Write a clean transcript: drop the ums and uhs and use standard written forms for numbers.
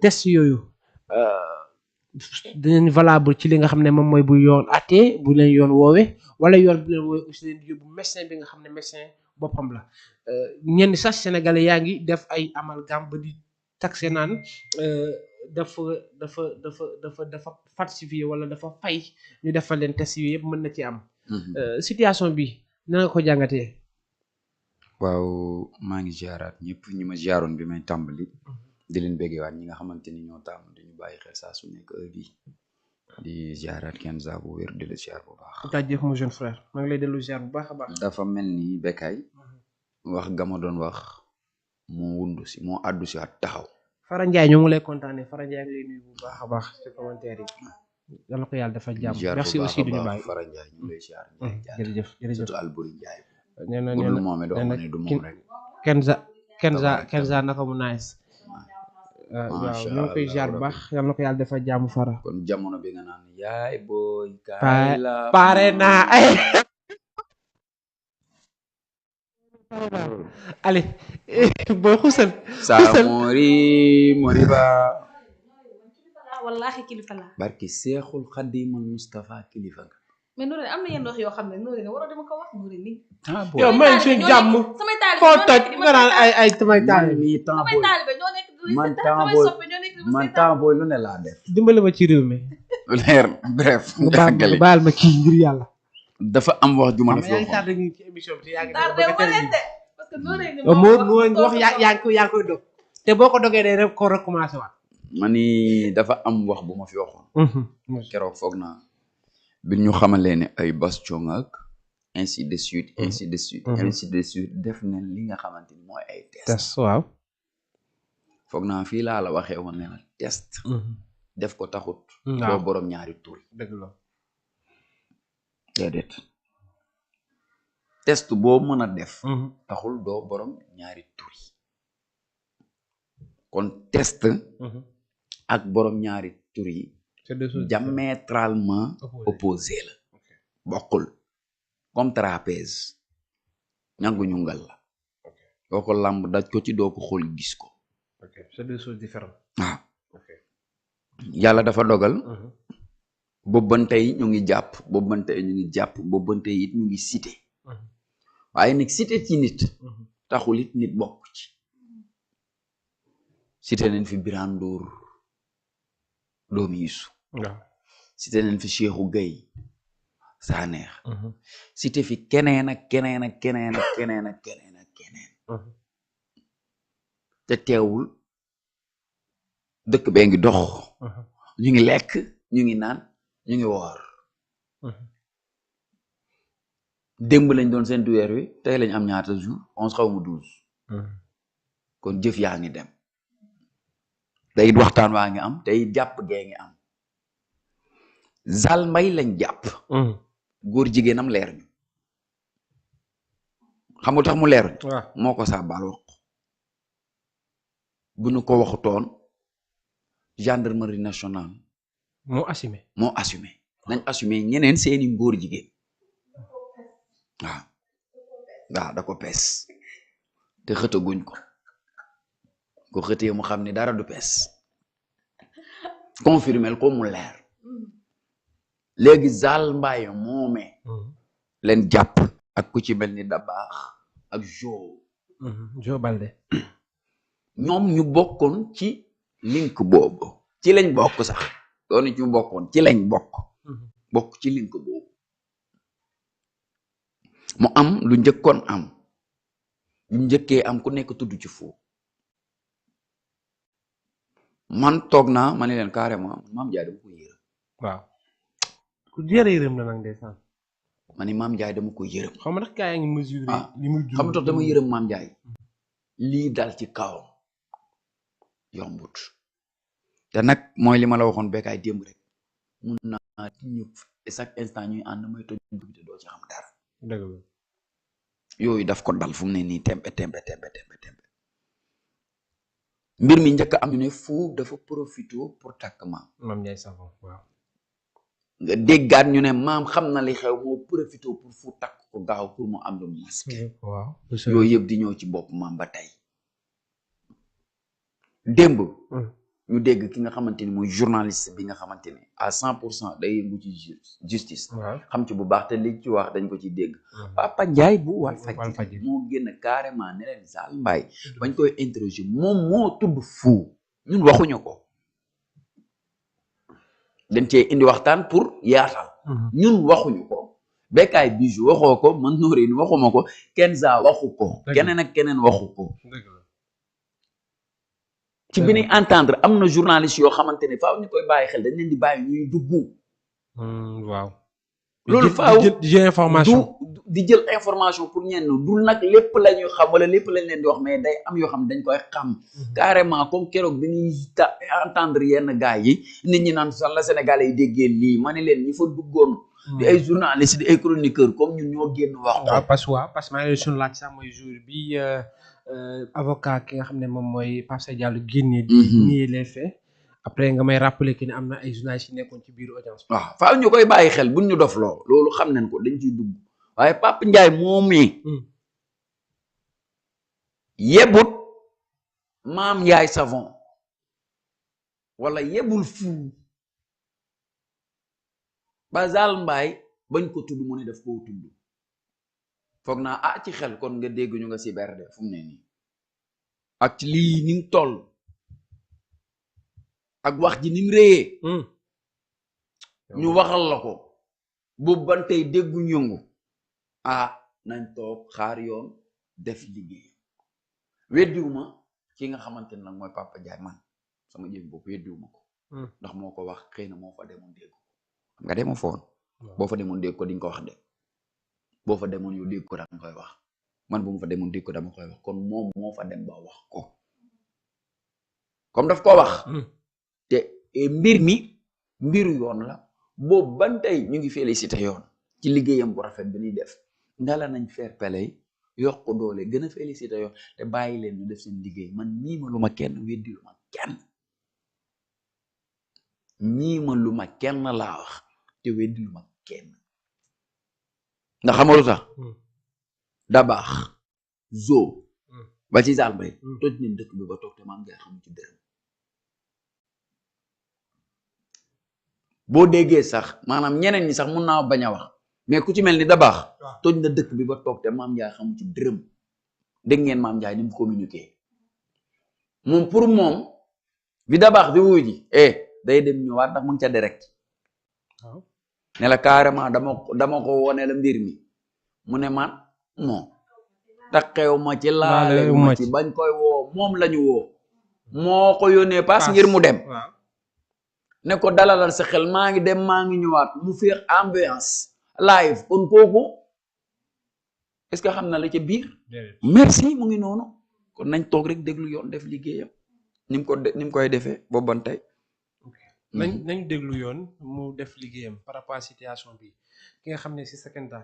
test yooyu dinañ valable ci li nga xam ne moom mooy bu yoon attee bu leen yoon woowe wala yoon bu leen woowe aussi leen di yóbbu médecin bi nga xam ne médecin boppam la ñenn sax sénégalais yaa ngi def ay amalgame ba di taxé naan euh, dafa dafa falsifié wala dafa fay ñu defal leen test yooyu yëpp mën na ci am situation bi na nga ko jàngatee. waaw maa ngi ziaraat ñëpp ñi ma ziaroon bi may tàmbali di leen béggewaat ñi nga xamante ni ñoo taamu dañu bàyyi xel saa su nekk heure bii di ziaraat Kenza bu wér di la ziar bu baax. jaajëf mon jeune frère maa ngi lay dellu ziar bu baax a baax. dafa mel ni Bécaye wax gama doon wax moo wundu si moo àddu si at taxaw. Fara Ndiaye ñoo ngi lay kontaanee Fara Ndiaye ngi lay nuyu bu baax a baax ci commentaire yi. yal na ko yàlla dafa jàmm merci aussi duñu bàyyi Fara Ndiaye ñu lay ziar. jërëjëf jërëjëf surtout Alboury Ndiaye. nee na nee na moom it wax ne du moom rek. Kenza naka mu nice. waaw ñoo ngi koy ziar bu baax yal na ko yàlla dafa jàmm Fara. kon jamono bi nga naan yaay booy. kaay la pare naa allez booy xusal. Samori Moriba. wallahi kilifa la. barki Seexul Xadimal Mustafa kilifa nga. mais Nouré am na yenn wax yoo xam ne Nouré waroo dama ko wax Nouré nii. yow may suñ jàmm foo toj nga naan ay samay taalibe samay taalibe ñoo nekk man temps booy lu ne laa def. dimbali ma ci réew mi. leer bref. nga baal ma kii ngir yàlla. dafa am wax ju ma la fi yaa ngi waxoon. tardé ñu ci émission bi te yaa ngi parce que Nouré ni moo wax yaa ngi koy dog te boo ko dogee day rek ko recommencé waat. ma ni dafa am wax bu ma fi waxoon. keroog foog naa bi ñu xamalee ne ay bastion ak ainsi de suite ainsi de suite ainsi de suite def nañ li nga xamante ni mooy ay test waaw foog naa fii laa la waxee woon ne la test def ko taxut waaw doo borom ñaari tur yi dëgg la déedéet test boo mën a def taxul doo borom ñaari tur yi kon test ak borom ñaari tur yi diamétralement opposé la bokkul comme trapèze ñangu ñu ngal la doo ko làmb daj ko ci doo ko xool gis ko c'est deux choses différentes waaw yàlla dafa dogal bobbante yi ñu ngi jàpp bobbante yi ñu ngi jàpp bobbante yi it ñu ngi cité waaye nag cité ci nit taxul it nit bokk ci cité nañ fi Birane Ndour doomi Yusu waaw cité nañ fi Cheikhou Gueye Saneex cité fi keneen ak keneen ak keneen ak keneen ak keneen ak keneen te teewul dëkk bee ngi dox ñu ngi lekk ñu ngi naan ñu ngi woor démb lañ doon seen weer wi tey lañ am ñaata jour 11 xaw ma 12 kon jëf yaa ngi dem tey it waxtaan waa ngi am tey jàpp gee ngi am Zal Mbay lañ jàpp góor jigéenam leer ñu xam nga tax mu leer ñu moo ko sàbbaal wax bu ñu ko waxutoon gendarmerie nationale moo assumé nañ assumé ñeneen seeni góor jigéen waaw da ko pees te xëtaguñ ko xëtee mu xam ni dara du pees confirmel ko mu leer léegi Zal Mbaye moomee leen jàpp ak ku ci mel ni Dabaax ak Jo Balde ñoom ñu bokkoon ci link boobu ci lañ bokk sax doon ñu bokkoon ci lañ bokk ci link boobu mu am lu njëkkoon am lu njëkkee am ku nekk tudd ci foofu man toog naa ma ne leen carrément Maam Njaay dama ko yërëm waaw ku jërë yërëm la nag ndeysaan ma ne Maam Njaay dama ko yërëm xam nga nag gaa yaa ngi mesure li muy xam nga tax dama yërëm Maam Njaay lii dal ci kawam yombut te nag mooy li ma la waxoon Bécaye démb rek mun naa ñëpp chaque instant ñuy ànd mooy toj te doo ci xam dara dëgg la yooyu daf ko dal fu mu ne nii tembe mbir mi njëkk am ñu ne fu dafa profité pour takk Maam Njaay Savon waaw nga déggaat ñu ne maam xam na li xew moo profité pour fu takk ko gaaw pour mu am lu masque waaw yooyu yëpp di ñëw ci bopp maam ba tey démb ñu dégg ki nga xamante ni mooy journaliste bi nga xamante ni à 100% day yëngu ci justice xam ci bu baax te li ci wax dañ ko ci dégg Papa Ndiaye bu Walfadjri moo génn carrément ne leen Zale Mbaye bañ koy interroger moom moo tudd fuu ñun waxuñu ko dañ cee indi waxtaan pour yaatal ñun waxuñu ko Bécaye Bijou waxoo ko man Noreyni waxuma ko Kenza waxu ko keneen ak keneen waxu ko ci bi ñuy entendre am na journaliste yoo xamante ne faaw ñu koy bàyyi xel dañ leen di bàyyi ñuy dugg waaw loolu faaw di jël information di jël information pour ñenn dul nag lépp la ñuy xam wala lépp lañ leen di wax mais day am yoo xam ne dañ koy xam carrément comme keroog bi ñuy entendre yenn gars yi nit ñi naan sax la Sénégalais yi déggee lii ma ne leen ñi fa duggoon di ay journaliste di ay chroniqueur comme ñun ñoo génn wax ko parce que maa ngi suñu laaj sax mooy jour bi avocat ki nga xam ne moom mooy Pape Sadio Diallo génnee di nier les faits après nga may rappeler que ni am na ay journalistes yi nekkoon ci biir audience waaw faaw ñu koy bàyyi xel buñ ñu dof loo loolu xam nañ ko dañ ciy dugg waaye Pape Ndiaye moom mi yebut Maam Yaay Savon wala yebul fu ba Zale Mbaye bañ ko tudd mu ne daf koo tudd foog naa ci xel kon nga dégg ñu nga si berde fu mu ne nii ak ci lii ni mu toll ak wax ji ni mu réyee ñu waxal la ko boobu ban tey dégguñ yëngu nañ toog xaar yoon def liggéey weddiwuma ki nga xamante ne nag mooy Papa Ndiaye man sama jëm bopp weddiwuma ko ndax moo ko wax xëy na moo fa demoon dégg ko xam nga demoo foon boo fa demoon dégg ko diñ ko wax de boo fa demoon yow dégg ko dama koy wax man bu ma fa demoon dégg ko dama koy wax kon moom moo fa dem ba wax ko comme daf ko wax te mbir mi mbiru yoon la boobu ban tey ñu ngi félicité yoon ci liggéeyam bu rafet bi ñuy def ndala nañ fair play yokk doole gën a félicité yoon te bàyyi leen ñu def seen liggéey man nii ma lu ma kenn weddi lu ma kenn nii ma lu ma kenn laa wax te weddi lu ma kenn ndax xamalu tax da baax zo ba ci Zale Mbaye toj nañ dëkk bi ba toog te Maam Ndiaye xamu ci dërëm boo déggee sax maanaam ñeneen ñi sax mun naa bañ a wax mais ku ci mel ni da baax toj na dëkk bi ba toog te Maam Ndiaye xamu ci dërëm dégg ngeen Maam Ndiaye ni mu communiqué moom pour moom bi da baax di wuy ji day dem ñëwaat ndax mu ngi ca direct ne la carrément dama ko wone la mbir mi mu ne man moo taxew ma ci laale ma ci bañ koy woo moom lañu woo moo ko yónnee paas ngir mu dem ne ko dalalal sa xel maa ngi dem maa ngi ñëwaat mu féex ambiance live kon kooku est-ce que xam na la ca biir merci mu ngi noonu kon nañ toog rek déglu yoon def liggéeyam ni mu koy defee boobu ban tey nañ déglu yoon mu def liggéeyam par rapport à situation bi ki nga xam ne si second